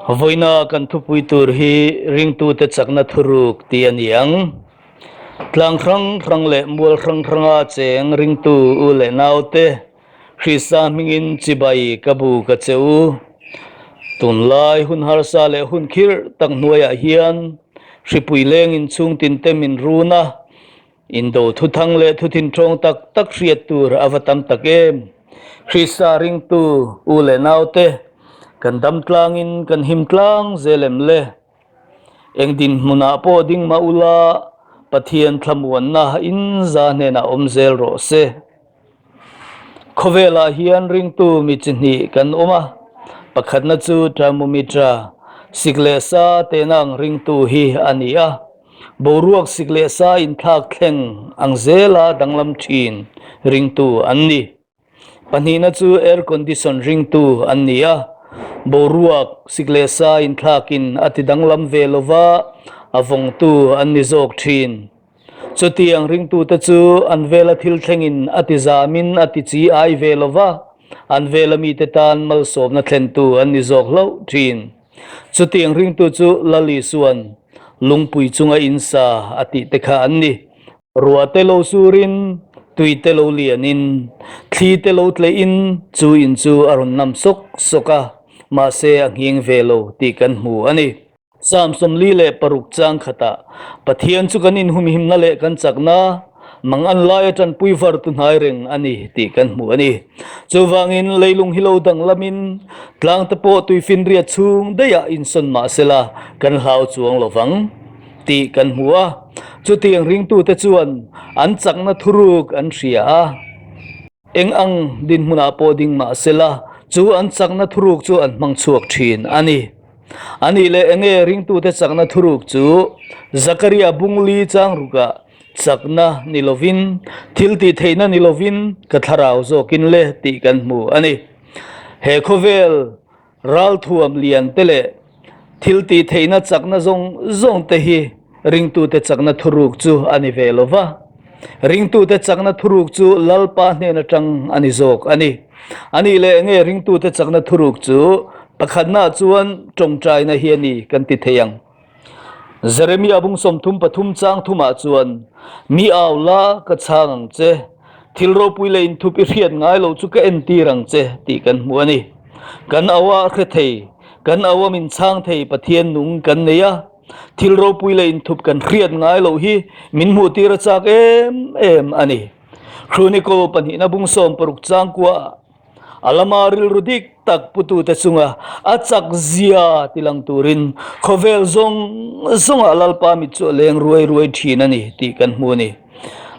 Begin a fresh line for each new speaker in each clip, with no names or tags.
Vawiina kan thupui tur hi ringtute chakna thuruk tih a ni ang. Tlang hrang hrang leh mual hrang hranga cheng ringtu u leh naute, Krista hmingin chibai ka bu ka che u. Tunlai hun harsa leh hun khirh tak hnuaiah hian hripui lengin chhungtinte min run a, Indo thuthang leh thuthinṭawng tak tak hriat tur a va tam tak em! Krista ringtu u leh naute, kan dam tlangin kan him tlang zel em le? Eng dinhmunah pawh ding mah ula, Pathian thlamuanna in za hnenah awm zel rawh se. Khawvelah hian ringtu mi chi hnih kan awm a, pakhatna chu thermometer, sik leh sa tehna ang ringtu hi a ni a. Boruak sik leh sa inthlak thleng ang zela danglam thin ringtu an ni. Pahnihna chu air condition ringtu an ni a, boruak sik leh sa inthlakin a ti danglam ve lova a vawngtu an ni zawk thin. Chutiang ringtute chu an vela thil thlengin a ti zamin a ti chi ai ve lo va, an vela mite tan malsawmna thlentu an ni zawk hlauh thin. Chutiang ringtu chu Lal Isua'n lungpui chunga in sa a tih te kha an ni. Ruah te lo surin, tui te lo lianin, thli te lo tleihin chu in chu a rawn nam sawk sawk a, mahse a nghing ve lo tih kan hmu a ni. Psalm 46 chang khatah, Pathian chu kan inhumhimna leh kan chakna, mang an laia tanpui var tu hnai reng a ni tih kan hmu a ni. Chuvangin leilung hi lo danglamin tlangte pawh tuifinriat chhung daihah insawn mah sela kan hlau chuang lo vang tih kan hmu a. Chutiang ringtute chuan an chakna thuruk an hria a. Eng ang dinhmunah pawh ding mah sela chu an chakna thuruk chu an hmang chhuak thin a ni. A nih leh enge ringtute chakna thuruk chu Zakaria bungli chang rukah chakna ni lovin, thil tih theihna ni lovin ka thlarau zawkin le tih kan hmu a ni. He khawvel ralthuam lian te leh thil tih theihna chakna zawng zawng te hi ringtute chakna thuruk chu a ni ve lova. Ringtute chakna thuruk chu Lalpa hnen atang a ni zawk a ni. A nih leh enge ringtute chakna thuruk chu pakhatnaah chuan tawngtaina hi a ni kan ti thei ang. Jeremia bung 33 chang thumah chuan, Mi au la, ka chhang ang che, thil ropui leh inthup i hriat ngai loh chu ka entir ang che tih kan hmu a ni. Kan au a hre thei, kan au a min chhang thei Pathian nung kan nei a. Thil ropui leh inthup kan hriat ngai loh hi min hmuhtir a chak em em a ni. Chronicle pahnihna bung 60 changkua a lama rilru dik tak putute chunga a chak zia tilang turin khawvel zawng zawngah Lalpa mit chu a leng ruai ruai thin a ni tih kan hmu a ni.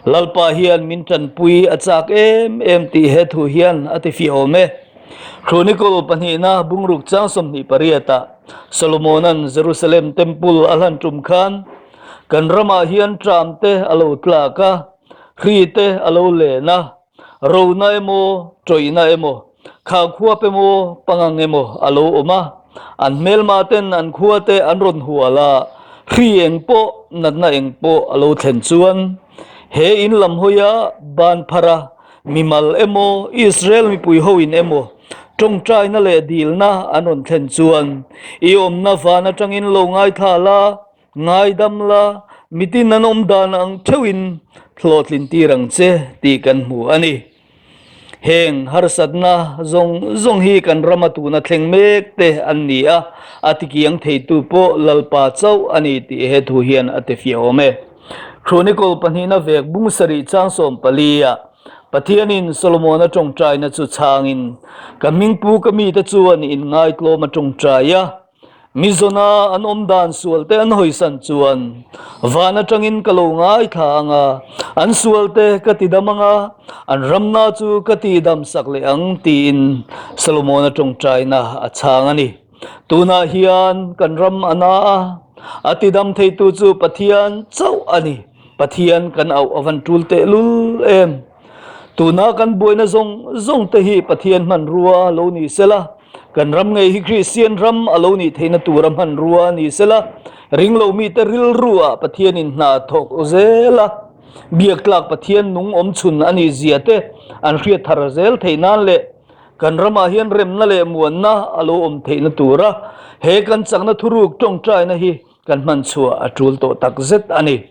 Lalpa hian min tanpui a chak em em tih he thu hian a tifiah awm e. Chronicle pahnihna bungruk chang 28 ah Solomona'n Jerusalem Temple a hlan tum khan kan ramah hian ṭam te a lo tlak a, hri te a lo len a, rona emaw, ṭawihna emaw, khakhuap emaw, pangang emaw a lo awm a, an hmelma ten an khua te an rawn hual a, hri eng pawh, natna eng pawh a lo thlen chuan he in lam hawia ban phar a, Mimal emaw, Israel mipui hoin emaw tawngtaina leh dilna an rawn thlen chuan i awmna van atangin lo ngaithla la, ngaidam la, mitin an awm dan ang theuhin hlawhtlin tir ang che tih kan hmu a ni. Heng harsatna zawng zawng hi kan rama tuna thleng mek te an ni a, a tikiang theitu pawh Lalpa chauh a ni tih he thu hian a tifiah awm e. Chronicle pahnihna vek bung sarih chang 14 ah Pathianin Solomona tawngtaina chu chhangin, Ka hmingpu ka mite chuan in ngaitlawm a tawngtai a, mi zawna an awm dan sualte an hawisan chuan van atangin ka lo ngaithla ang a, an sualte ka tidam ang a, an ramna chu ka tihdam sak leh ang tiin Solomona tawngtaina a chhang a ni. Tunah hian kan ram a na a, a tidam theitu chu Pathian chauh a ni. Pathian kan auh a van tul tehlul em. Tuna kan buaina zawng zawng te hi Pathian hmanrua lo ni sela, kan ram ngei hi Kristian ram a lo nih theihna tura hmanrua ni sela, ringlo mite rilru ah Pathianin hna thawk zel a, biak tlak Pathian nung awm chhun a nih zia te an hriat thar zel theih nan leh. Kan ramah hian remna leh muanna a lo awm theihna tura he kan chakna thuruk tawngtaina hi kan hman chhuah a tul tawh tak zet a ni.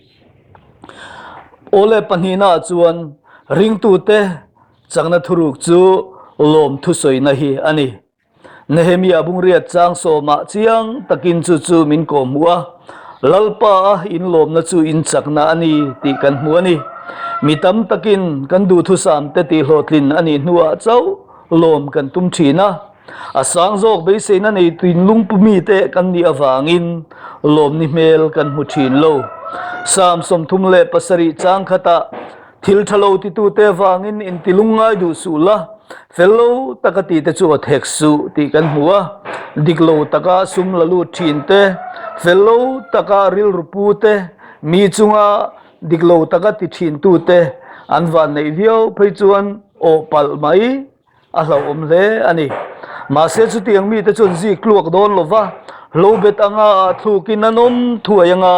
Awle pahnihnaah chuan ringtute chakna thuruk chu lawm thusawina hi a ni. Nehemia bungriat chang sawmah chiang takin chu chu min kawhhmuh a, Lalpa a inlawmna chu in chakna a ni tih kan hmu a ni. Mi tam takin kan duhthusamte tihhlawhtlin a nih hnuah chauh lawm kan tum thin a, a sang zawk beiseina nei tinlungpu mite kan nih avangin lawmni hmel kan hmu thin lo. Psalm 37 chang khatah Thil tha lo titute avangin intilung ngai duh suh la, fel lo taka tite chu aw thek suh tih kan hmu a. Dik lo taka sum la lut thin te, fel lo taka rilru pu te, mi chunga dik lo taka ti thin tute an vanneih viau phei chuan awh palh mai. A hlauhawm hle a ni. Mahse chutiang mite chuan zik tluak dawn lo va, hlo bet anga ah thlukin an awm thuai anga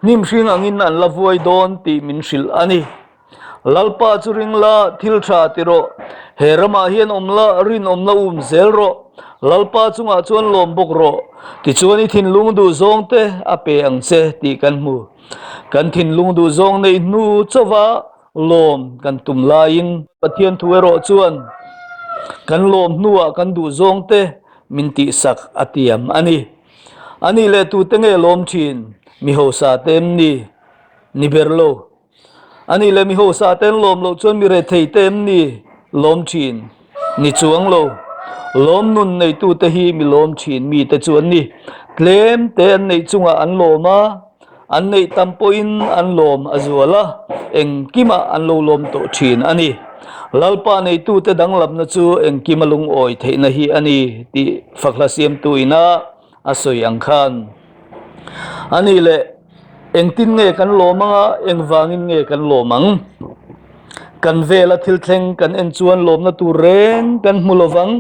hnim hring angin an la vuai dawn tih min hrilh a ni. Lalpa chu ring la, thil tha ti rawh. He ramah hian awm la, rinawmna um zel rawh. Lalpa chungah chuan lawm bawk rawh. Tichuan i thinlung duh zawng te a pe ang che tih kan hmu. Kan thinlung duh zawng neih hnu chauha Lawm kan tum laiin Pathian thu erawh chuan kan lawm hnuah kan duh zawngte min tihsak a tiam a ni. A nih leh tute nge lawm thin? Mi hausa te em ni? Ni ber lo. A nih leh mi hausa te an lawm loh chuan mi rethei te em ni? Lawm thin. Ni chuang lo. Lawm nun neitute hi mi lawm thin mite chu an ni. Tlem te an neih chungah an lawm a. An neih tam pawhin an lawm a zual a, engkimah an lo lawm tawh thin a ni. Lalpa neitute danglamna chu engkima lungawi theihna hi a ni tih fakhla siamtu ina a sawi ang khan. A nih leh, engtin nge kan lawm ang a, engvangin nge kan lawm ang? Kan vela thil thleng kan en chuan lawmna tur reng kan hmu lo vang.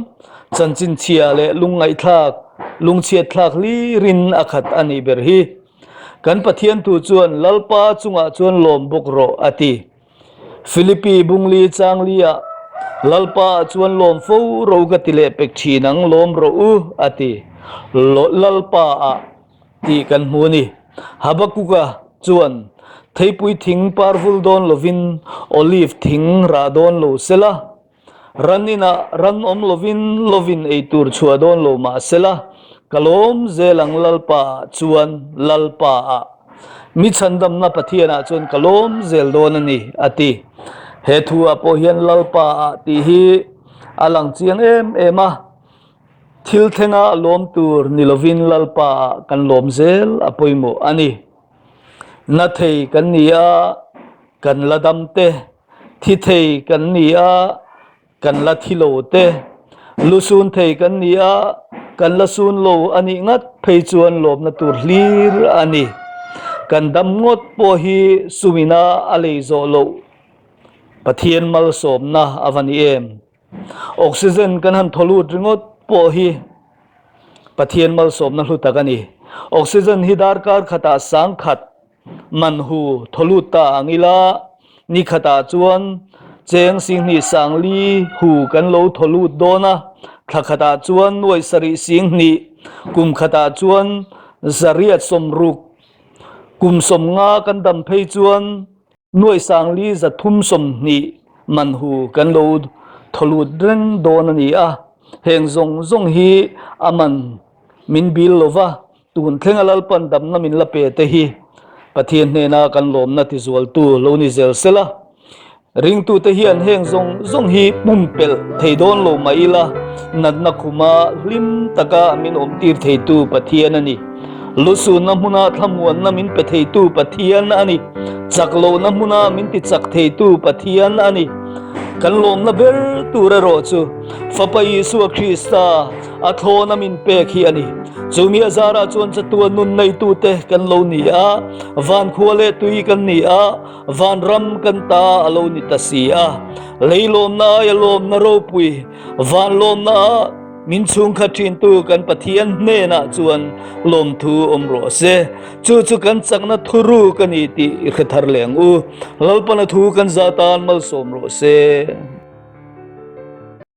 Chanchin chhia leh lungngaihthlak, lungchhiatthlak hlirin a khat a nih ber hi. Kan Pathian thu chuan Lalpa chungah chuan lawm bawk rawh a ti. Philippi bungli changli ah Lalpa ah chuan lawm fo ro ka ti leh pek thin ang lawm rawh u a ti. Lalpa ah tih kan hmu a ni. Habakuka chuan theipui thing parvul dawn lovin olive thing rah dawn lo sela. Ran inah ran awm lovin lovin ei tur chhuah dawn lo mah sela, ka lawm zel ang Lalpa ah chuan Lalpa ah mi chhandamna Pathian ah chuan ka lawm zel dawn a ni, a ti. He thu ah pawh hian Lalpa ah tih hi a lang chiang em em a, thil thlenga lawm tur ni lovin Lalpa ah kan lawm zel a pawimawh a ni. Na thei kan ni a, kan la dam te. Thi thei kan ni a, kan la thi lo te. Lu sun thei kan ni a, kan la sun lo a nih ngat phei chuan lawmna tur hlir a ni. Kan dam ngawt pawh hi sumina a lei zawh loh Pathian malsawmna a va ni em? Oxygen kan han thaw lut ringawt pawh hi Pathian malsawmna hlu tak a ni. Oxygen hi darkar khatah sangkhat Man hu thaw lut ta ang ila, ni khatah chuan cheng singhnih sangli hu kan lo thaw lut dawn a, thla khatah chuan nuai sarih singhnih, kum khatah chuan zariat sawmruk, kum sawmnga kan dam phei chuan nuai sangli zathum 20 man hu kan lo thaw lut reng dawn a ni a, heng zawng zawng hi a man min bil lo va. Tun thlenga Lalpan damna min la pe te hi Pathian hnena kan lawmna tizualtu lo ni zel sela. Ringtute hian heng zawng zawng hi pumpelh thei dawn lo mah ila, natna khuma hlim taka min awmtir theitu Pathian a ni. Lusunna hmuna thlamuanna min pe theitu Pathian a ni. Chak lohna hmuna min tichak theitu Pathian a ni. Kan lawmna ber tur erawh chu Fapa Isua Krista a thlawna min pek hi a ni. Chumi a zarah chuan chatuan nun neitute kan lo ni a, van khua leh tui kan ni a, van ram kan ta a lo ni ta si a. Lei lawmna aia lawmna ropui, van lawmna ah min chhungkhat thintu kan Pathian hnenah chuan lawmthu awm rawh se. Chu chu kan chakna thuruk a ni tih i hre thar leh ang u. Lalpana thu kan zah tan malsawm rawh se.